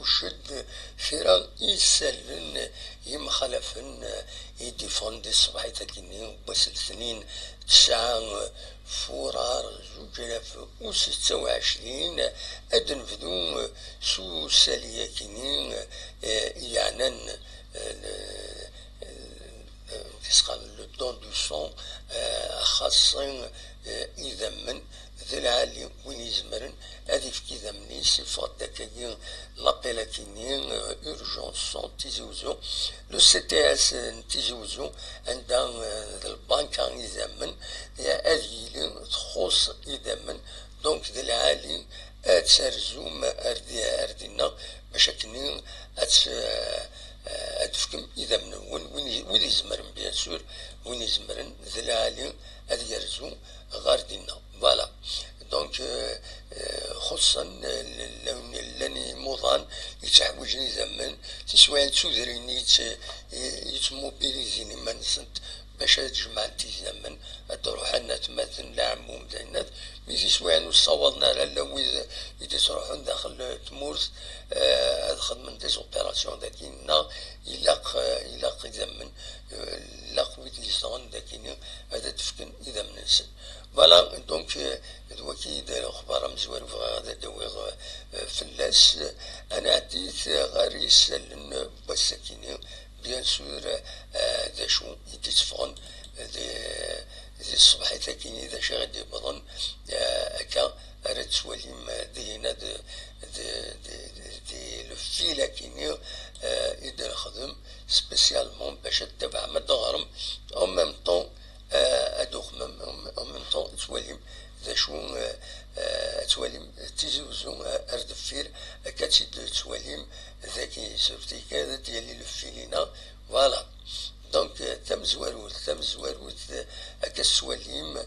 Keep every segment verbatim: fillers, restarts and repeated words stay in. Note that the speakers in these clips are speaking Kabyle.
Iced kra isallen yemxalafen i d-iffɣen di tṣebḥit-agi-nni n wass n letnin, tesɛa furar zuǧ alaf u setta u ɛecrin. Ad nebdu s usali-agi-nni, eh, yeɛnan, eh, le-, eh, qu'est-ce qu'on le don du sang, eh, xaṣṣi, eh, idammen, d lɛali win izemren ad ifk idammen-is, iffeɣ-d akkagi l'appel akini, eh, urgence sang Tizi Ouzou, le C T S n Tizi Ouzou, anda, eh, d lbanka idammen, eh, ad yili txuṣ idammen, donc d lɛali ad terzum ar di-, ar dinna, bac akken ad tt-, eh, ad tefkem idammen-nwen, win i-, wid izemren, bien sûr, win izemren, d lɛali ad yerzu ɣer dinna. Voilà. Donc, euh, euh, xuṣṣen, euh, llan, llan imuḍan yettḥwiǧen idammen, tiswiɛin d tudrin yett-, yettmobilizin iman-nsent bac ad jemɛent idammen, ad d-ruḥen atmaten, leɛmum, d ayennat. Mi tiswiɛin ur ssawaḍen ara, llan wid i d-ittruḥun daxel tmurt, euh, ad xedmen des opérations dagi, neɣ ilaq, euh, ilaq idammen, euh, ilaq wid izedɣen dagini ad d-fken idammen-nsen. Voilà, donc, euh, d waki i d lexbar amezwaru bɣiɣ ad d-awiɣ, euh, fell-as. Ad nɛeddi ɣer yisallen n wass-akini, bien sûr, euh, d acu i d-itteffɣen di, di tṣebḥit-akini, d acu i ɣ-d-iwwḍen, euh, akka ara d-twalim, euh, dihin ad, di, di, di, di le fil-akini, euh, i d-nexdem spécialement bac ad tabaɛem, ad d-teɣrem, en même temps, euh, ad d-tuxmem, en, en même temps ad twalim d acu, euh, euh, ad twalim Tizi Ouzou, euh, ar deffir, akka ad tt-id-twalim dagi sur ticket, ad d-yali le fil-ina. Voilà. Donc, euh, tamezwarut, tamezwarut, euh, akka ad twalim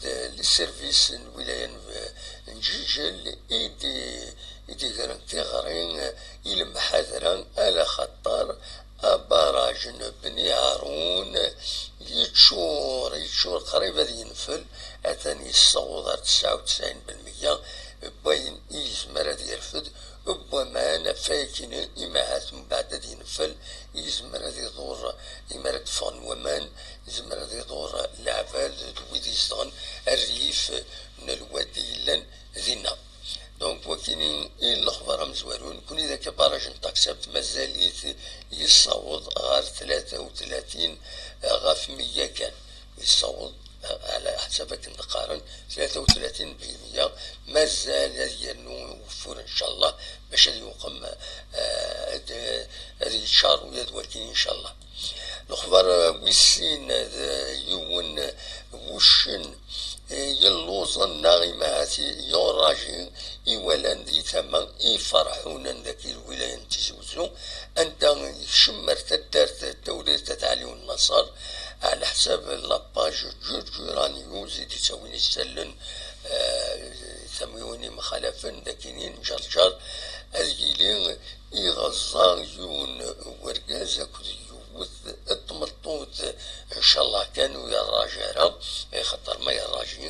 d les services n lwilaya n, n Ǧiǧel i d-, i d-igren tiɣri, euh, i lemḥadra, ala xaṭer abaraj n Bni Haṛun yeččur, yeččur qrib ad yenfel, atan yessaweḍ ar tesɛa u tesɛin belmeyya n wayen i yezmer ad yerfed n waman, ɣef wakken imi ahat mbeɛd ad yenfel, yezmer ad iḍur, imi ara d-ffɣen waman, yezmer ad iḍur leɛbad d wid izedɣen rrif n lwadi yellan dinna. Donc, wakini i lexbar amezwaru, nekkni d akka barrage n Taksabt mazal-it yessaweḍ ɣer tlata u tlatin ɣef meyya kan. Yessaweḍ, ɛla ḥsab akken d-qqaren, tlata u tlatin ɣef meyya, mazal ad yernu ugeffur, ncallah, bac ad yuqem, eh, ad, ad yeččar ula d wakini, ncallah. Lexbar, eh, wis sin, d yiwen wuccen, eh, yelluẓen neɣ imahat yuraji iwalan di tama iferḥunen dagi lwilaya n Tizi Ouzou, anda yekcem ar taddart Tawrirt At Ɛli Unnaṣer, ɛla ḥsab la page Ǧurǧura News i d-ittawin isallen, eh, tamiwin imxalafen dagini n Ǧerǧer, ad yili iɣeẓẓa yiwen wergaz akked yiwet n tmeṭṭut, ncallah kan ur yerraji ara, axaṭer ma yerraji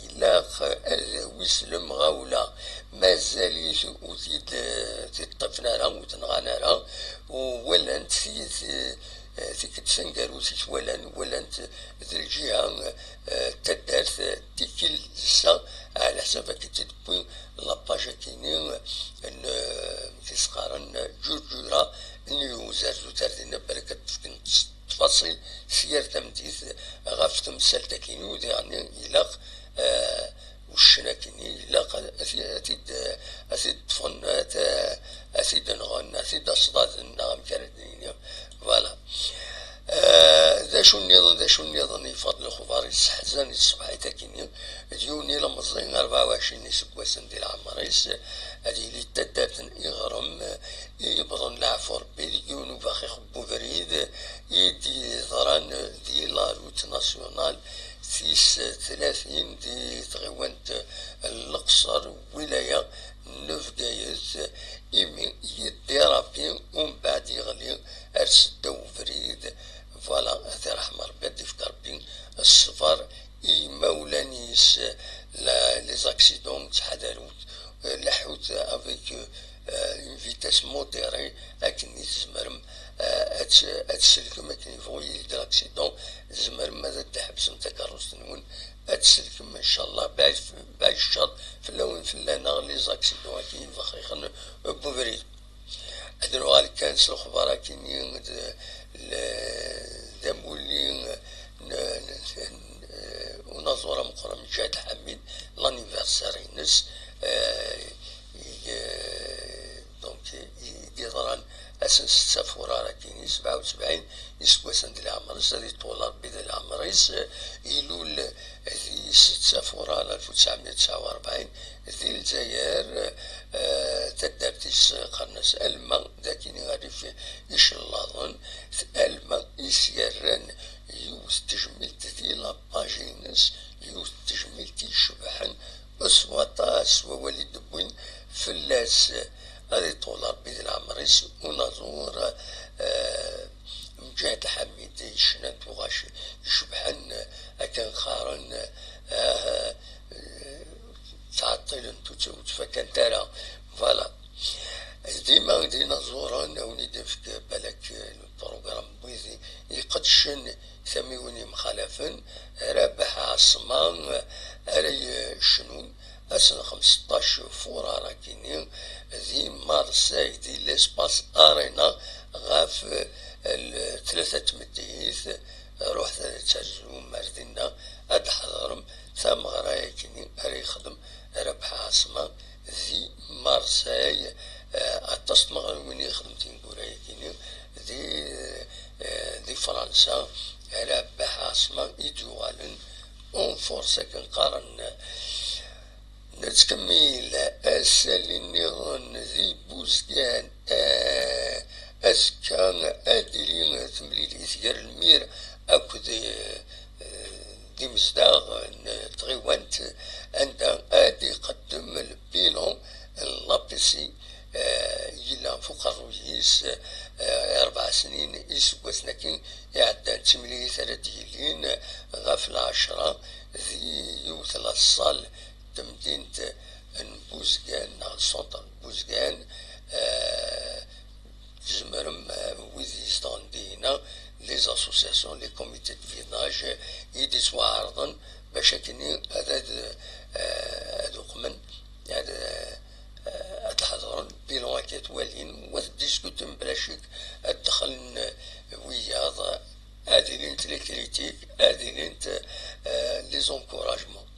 ilaq ad awi s lemɣawla, mazal-it ur t-id, t-id-ṭṭafen ara, ur t-nɣan ara, u walant ti-, ti-, tikkelt taneggarut i t-walan, walant d lǧiha, eh, taddart, eh, tikkelt d ssa, ɛla ḥsab akken tt-id-tewwi la page akini n, eh, tis-qqaren Ǧurǧura News, ar tutar dinna, balak ad d-fken ttfaṣil s yir tameddit ɣef temsalt akini, u diɣen ilaq, eh, uccen akini, ilaq ad, ad t-, ad t-id-, ad t-id-ṭṭfen, ad, ad t-id-nɣen, ad t-id-aṣḍaden, neɣ amek ara d-nini. Voilà. Eh, d acu nniḍen, d acu nniḍen, yeffeɣ-d lexbar yesseḥzan i tṣebḥit akini, d yiwen ilemẓi, rebɛa u ɛecrin iseggasen di leɛmer-is, ad yili d taddart n Iɣrem, i yebḍen leɛfu Rebbi deg yiwen ubaxix n ubrid i d-yeḍran di la route nationale tis tlatin di tɣiwant n Leqṣer, wilaya n Bgayet, imi yeddi Rebbi, umbeɛd yeɣli ar seddaw ubrid. Voilà, ad irḥem Rebbi, ad d-ifk Rebbi ṣṣber i yimawlan-is. La, les accidents, ttḥadarut, leḥḥut avec euh, une vitesse modérée, akken i tzemrem euh, ad tt- ad tsellkem akken yebɣu yili-d l'accident, tzemrem ad d-tḥebsem takeṛṛust-nwen, ad tsellkem, ncallah, bɛid bɛid cceṛ fell-awen, fell-aneɣ, les accidents akken yebɣixen n ubrid. Ad nuɣal kan s lexbar akkenni d d amulli n unaẓur ameqqran Mǧahed Ḥamid, l'anniversaire-ines, donc i d-yeḍran ass n setta furar akkenni, sebɛa u sebɛin iseggasen di leɛmer-is, ad iṭṭul Ṛebbi di leɛmer-is. Ilul di setta furar alef u tesɛemya u tesɛa u ṛebɛin di Lezzayer, taddart-is qqaren-as Alma, d akkenni rrif icellaḍen, Alma i s-yerran yiwet n tejmilt di la page-ines, yiwet n tejmilt icebḥen s waṭas n wawal i d-wwin fell-as. Ad iṭṭul Ṛebbi di leɛmer-is unaẓur Mǧahed Ḥamid, yecnan tuɣac icebḥen, akken qqaren, ah, ttɛeṭṭilent ur tt- ur ttfakkant ara. Voilà. Dima d inaẓuren, a wen-id-nefk balak lprugram n wid iqeddcen tamiwin yemxalafen, Rabeḥ Ɛaṣma ara yecnun ass n xemseṭṭac furar akkenni di Marseille, di l'Espace Arena, ɣef tlata n tmeddit. Ruḥet ad terzum ar dinna, ad d-tḥeḍrem tameɣra-yakini ara yexdem Rabeḥ Ɛaṣma di Marseille. Aṭas n tmeɣriwin i yexdem tineggura-yakini di, di Fransa. Rabeḥ Ɛaṣma i d-yuɣalen en force, akken qqaren. Nettkemmil asali nniḍen di Buzgan. Azekka ad d-tili temlilit gar lmir akked d imezdaɣ n tɣiwant, anda ad iqeddem lbilan n l'A P C yellan f uqerruy-is i rebɛa snin, iseggasen-agi iɛeddan. D timlilit ara d-yilin ɣef lɛecṛa di yiwet la salle n temdint n Buzgan, neɣ le centre n Buzgan. Tzemrem, wid izedɣen dinna, les associations, les comités de village i d-ittwaɛerḍen bac akkenni ad ad ad uqmen, ad ad ḥeḍren, bilan akka ad walin, wa teddiskuten bla ccek ad d-dxlen wiyaḍ, ad ilint les critiques, ad ilint les encouragements.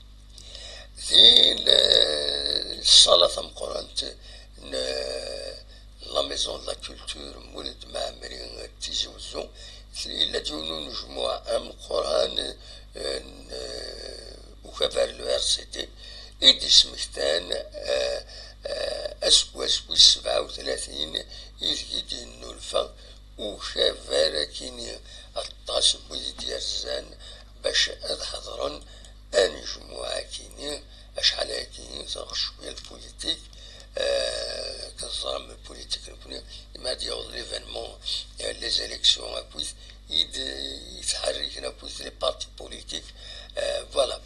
Di ṣṣala tameqqrant n la Maison de la Culture Mulud Mɛemmri n Tizi Wezzu, yella-d yiwen unejmuɛ ameqqran n ukabar, le R C T, i d-ismektan aseggas wis sebɛa u tlatin, ideg i d-yennulfa ukabar akini aṭas n wid i d-yerzan bac ad ḥeḍren anejmuɛ akini. Acḥal ayagi ẓriɣ cwiya lpulitik, teẓram lpulitik nekni, imi ad yaweḍ l'événement, les élections akkit i d-yettḥerriken akkit les partis politiques. Voilà.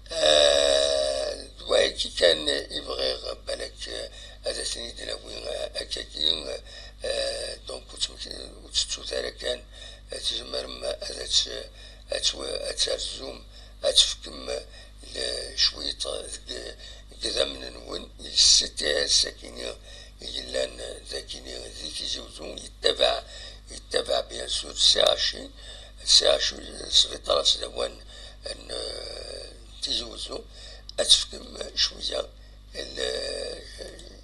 D wayagi kan i bɣiɣ balak ad asen-id-nawi akkagi. Donc ur tettut ara kan, tzemrem ad ad terzum, ad tefkem cwiṭ deg idammen-nwen, C T S akini yellan dagini di Tizi Wezzu, yettabaɛ, yettabaɛ bien sûr C H U, C H U, sbiṭar asdawan n Tizi Wezzu, ad tefkem cwiya,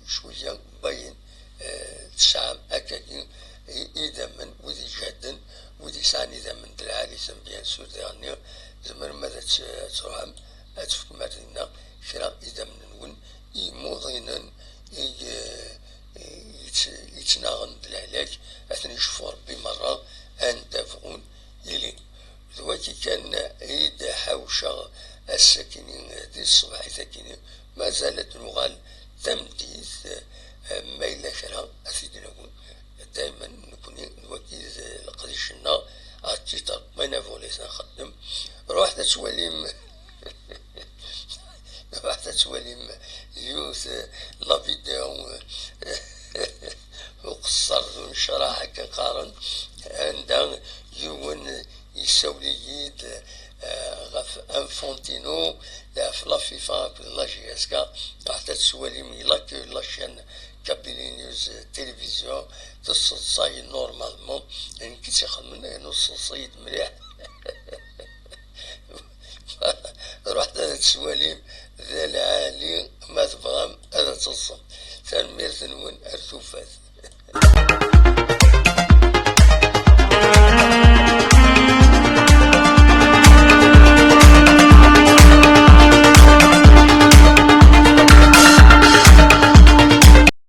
cwiya n wayen tesɛam akkagi, idammen, wid iǧehden, wid yesɛan idammen d lɛali-ten, bien sûr, diɣenni tzemrem ad truḥem ad tefkem ar dinna kra idammen-nwen imuḍinen i yettnaɣen d lehlak, ad ten-icfu Rebbi merra anda bɣun ilin. D wagi kan i d-ḥawceɣ ass-akini di tṣebḥit-akini, mazal ad d-nuɣal tameddit, ma yella kra ad t-id-nawi. Daymen nekni d wagi d leqdic-nneɣ, à titre bénévole i t-nxeddem. Ruḥet ad twalim Ruḥet ad twalim yiwet la vidéo uqeṣṣer d unecraḥ akken qqaren, anda yiwen yessawel-iyi-d, eh, ɣef Infantino, ɣef la FIFA akked la J S K. Ruḥet ad twalim, il accueille la chaîne Kabylie News Télévision, tesseḍsay normalement, nekk i tt-ixedmen, ayen ur tesseḍsay-d mliḥ. Ruḥet ad tettwalim d lɛali, ma tebɣam ad teẓẓem. Tanemmirt-nwen, ar tufat.